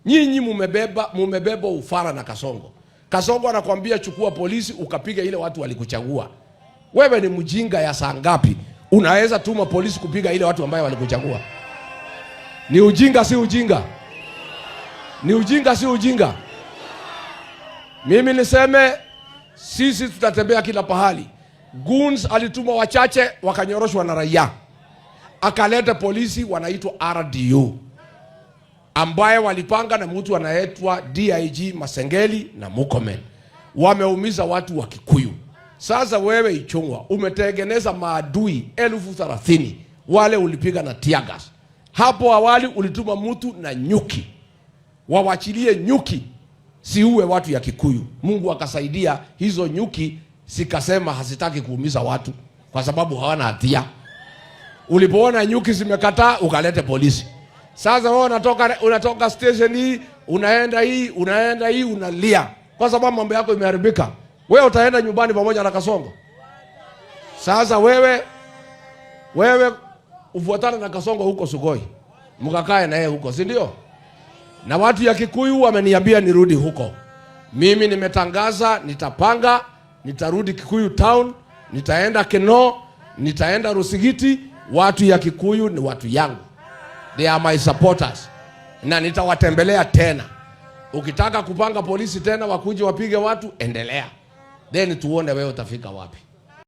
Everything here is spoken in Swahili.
Nyinyi mumebeba ufara na Kasongo. Kasongo anakwambia chukua polisi ukapiga ile watu walikuchagua. Wewe ni mjinga ya saa ngapi? Unaweza tuma polisi kupiga ile watu ambayo walikuchagua? Ni ujinga, si ujinga? Ni ujinga, si ujinga? Mimi niseme sisi tutatembea kila pahali. Goons alituma wachache wakanyoroshwa na raia, akaleta polisi wanaitwa RDU ambaye walipanga na mtu anaitwa DIG Masengeli na Murkomen, wameumiza watu wa Kikuyu. Sasa wewe Ichung'wa umetengeneza maadui 30,000 wale ulipiga na teargas. Hapo awali ulituma mtu na nyuki, wawachilie nyuki siuwe watu ya Kikuyu. Mungu akasaidia hizo nyuki sikasema hazitaki kuumiza watu kwa sababu hawana hatia. Ulipoona nyuki zimekataa ukalete polisi. Sasa wewe unatoka station hii unaenda hii unaenda hii unalia kwa sababu mambo yako imeharibika. Wewe utaenda nyumbani pamoja na Kasongo. Sasa wewe ufuatane na Kasongo huko Sugoi, mkakae na yeye huko, si ndio? Na watu ya Kikuyu wameniambia nirudi huko. Mimi nimetangaza nitapanga, nitarudi Kikuyu town, nitaenda Keno, nitaenda Rusigiti. Watu ya Kikuyu ni watu yangu, they are my supporters, na nitawatembelea tena. Ukitaka kupanga polisi tena wakuje wapige watu, endelea, then tuone wewe utafika wapi.